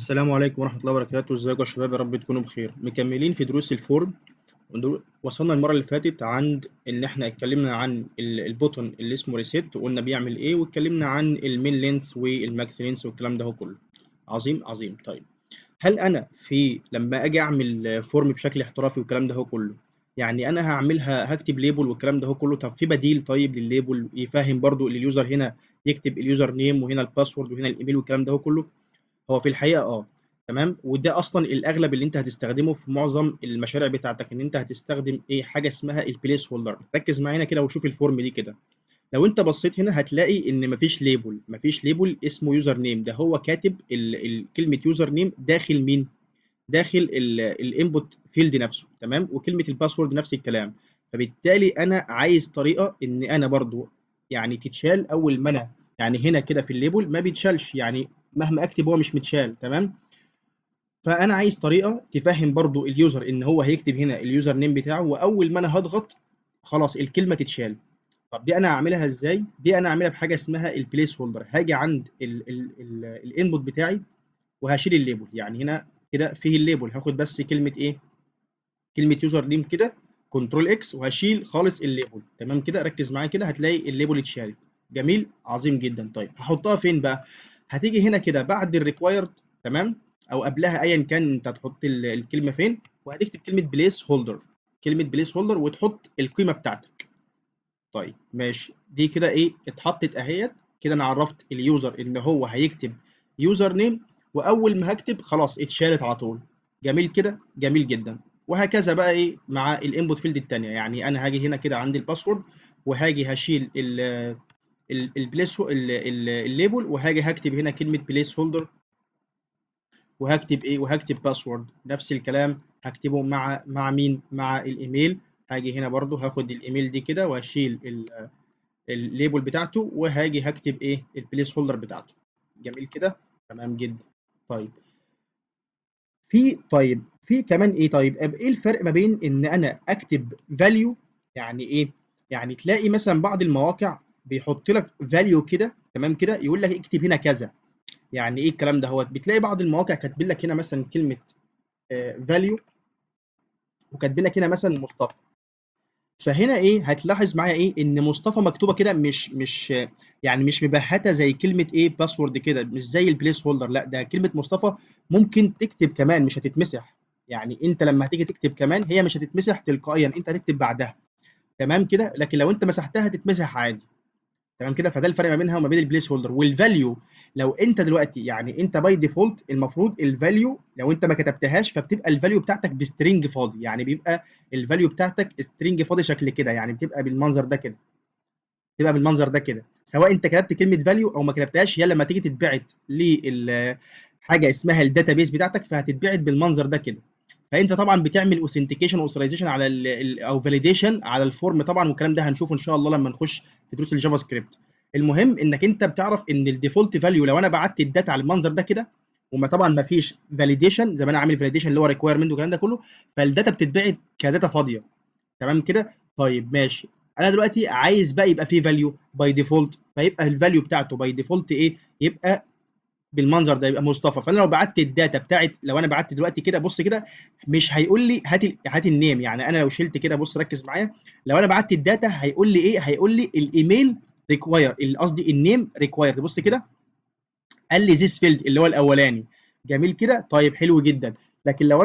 السلام عليكم ورحمة الله وبركاته. ازيكم يا شباب؟ يا رب تكونوا بخير. مكملين في دروس ال form. وصلنا المرة اللي فاتت عند ان احنا اتكلمنا عن ال button اللي اسمه reset وقلنا بيعمل ايه، واتكلمنا عن ال min length وال max length والكلام ده كله. عظيم عظيم. طيب هل انا في لما اجي اعمل form بشكل احترافي والكلام ده كله، يعني انا هعملها هكتب label والكلام ده كله؟ طب في بديل طيب للل label يفهم برضو ال user هنا يكتب ال username وهنا ال password وهنا الايميل والكلام ده كله؟ هو في الحقيقة تمام، وده اصلا الاغلب اللي انت هتستخدمه في معظم المشاريع بتاعتك، ان انت هتستخدم ايه؟ حاجة اسمها ال placeholder. ركز معانا كده وشوف ال form دي كده. لو انت بصيت هنا هتلاقي ان مفيش label، مفيش label اسمه username. ده هو كاتب كلمة username داخل مين؟ داخل ال input field نفسه، تمام، وكلمه ال password نفس الكلام. فبالتالي انا عايز طريقه ان انا برضو يعني تتشال اول ما انا يعني هنا كده في ال label ما بيتشالش، يعني مهما اكتب هو مش متشال، تمام. فانا عايز طريقه تفهم برضو ال user ان هو هيكتب هنا ال username بتاعه، واول ما انا هضغط خلاص الكلمة تتشال. طب دي انا هعملها ازاي؟ دي انا هعملها بحاجة اسمها ال placeholder. هاجي عند ال input بتاعي وهشيل ال label، يعني هنا كده فيه ال label، هاخد بس كلمة ايه؟ كلمة username كده، control X، وهشيل خالص ال label، تمام كده. ركز معايا كده هتلاقي ال label اتشالت. جميل عظيم جدا. طيب هحطها فين بقى؟ هتيجي هنا كده بعد ال required، تمام، او قبلها ايا كان انت هتحط الكلمة فين، وهتكتب كلمة placeholder، كلمة placeholder، وتحط القيمة بتاعتك. طيب ماشي، دي كده ايه؟ اتحطت اهيت كده. انا عرفت ال user ان هو هيكتب username، واول ما هكتب خلاص اتشالت على طول. جميل كده، جميل جدا. وهكذا بقى ايه مع ال input field الثانية. يعني انا هاجي هنا كده عند ال password وهاجي هشيل ال place ال label، وهاجي هكتب هنا كلمة placeholder، وهكتب ايه؟ وهكتب password. نفس الكلام هكتبه مع مين؟ مع الايميل. هاجي هنا برضو هاخد الايميل دي كده وهشيل ال label بتاعته، وهاجي هكتب ايه؟ ال placeholder بتاعته. جميل كده، تمام جدا. طيب في كمان ايه؟ طيب ايه الفرق ما بين ان انا اكتب value؟ يعني ايه؟ يعني تلاقي مثلا بعض المواقع بيحط لك value كده، تمام كده، يقول لك اكتب هنا كذا. يعني ايه الكلام ده؟ هو بتلاقي بعض المواقع كاتبين لك هنا مثلا كلمة value، وكاتبين لك هنا مثلا مصطفى. فهنا ايه؟ هتلاحظ معايا ايه؟ ان مصطفى مكتوبة كده مش يعني مش مبهته زي كلمة ايه؟ password كده، مش زي ال placeholder، لا ده كلمة مصطفى ممكن تكتب كمان مش هتتمسح. يعني انت لما هتيجي تكتب كمان هي مش هتتمسح تلقائيا، انت هتكتب بعدها، تمام كده. لكن لو انت مسحتها هتتمسح عادي، تمام كده. فده الفرق ما بينها وما بين ال placeholder وال value. لو انت دلوقتي يعني انت by default المفروض ال value لو انت ما كتبتهاش فبتبقى ال value بتاعتك ب string فاضي، يعني بيبقى ال value بتاعتك string فاضي شكل كده، يعني بتبقى بالمنظر ده كده، بتبقى بالمنظر ده كده، سواء انت كتبت كلمة value او ما كتبتهاش. هي لما تيجي تتبعت لحاجة اسمها ال database بتاعتك فهتتبعت بالمنظر ده كده. فانت طبعا بتعمل authentication و authorization على او validation على ال form طبعا، والكلام ده هنشوفه ان شاء الله لما نخش في دروس ال JavaScript. المهم انك انت بتعرف ان ال default value لو انا بعت ال data على المنظر ده كده، وما طبعا ما فيش validation زي ما انا عامل validation اللي هو requirement والكلام ده كله، فال data بتتبعت ك data فاضية، تمام كده. طيب ماشي، انا دلوقتي عايز بقى يبقى فيه value by default، فيبقى ال value بتاعته by default ايه؟ يبقى بالمنظر ده، يبقى مصطفى. فانا لو بعت ال data بتاعت، لو انا بعت دلوقتي كده بص كده، مش هيقول لي هات ال name. يعني انا لو شلت كده بص ركز معايا، لو انا بعت ال data هيقول لي ايه؟ هيقول لي ال email require، قصدي ال name required. بص كده قال لي this field اللي هو الاولاني. جميل كده، طيب حلو جدا. لكن لو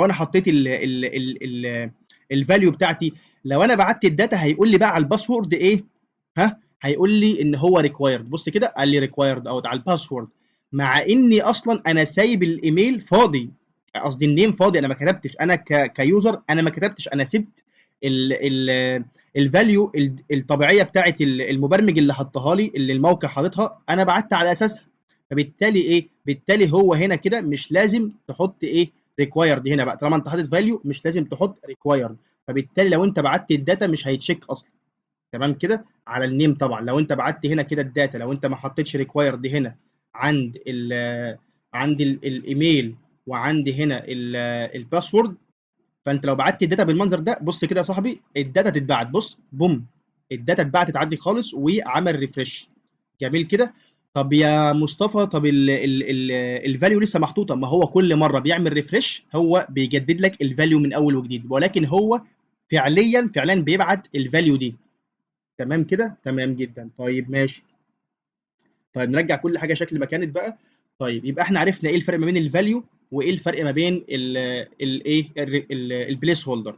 انا حطيت ال value بتاعتي، لو انا بعت ال data هيقول لي بقى على ال password ايه؟ ها، هيقول لي ان هو required. بص كده قال لي required او على ال password، مع اني اصلا انا سايب الايميل فاضي، قصدي ال name فاضي، انا ما كتبتش، انا ك user انا ما كتبتش، انا سبت ال value الطبيعية بتاعت المبرمج اللي حطها لي، اللي الموقع حاططها، انا بعت على اساسها. فبالتالي ايه؟ بالتالي هو هنا كده مش لازم تحط ايه؟ required هنا بقى، طالما انت حاطط value مش لازم تحط required. فبالتالي لو انت بعت ال data مش هيت check اصلا، تمام كده، على ال name. طبعا لو انت بعت هنا كده ال data، لو انت ما حطيتش required هنا عند الايميل وعند هنا ال password، فانت لو بعت ال data بالمنظر ده، بص كده يا صاحبي ال data تتبعت، بص بوم، ال data اتبعتت عادي خالص وعمل refresh. جميل كده. طب يا مصطفى، طب ال value لسه محطوطة، ما هو كل مرة بيعمل refresh هو بيجدد لك ال value من اول وجديد، ولكن هو فعليا بيبعت ال value دي. تمام كده؟ تمام جدا. طيب ماشي. طيب نرجع كل حاجة شكل ما كانت بقى. طيب يبقى احنا عرفنا ايه الفرق ما بين ال value وايه الفرق ما بين ال ايه ال placeholder.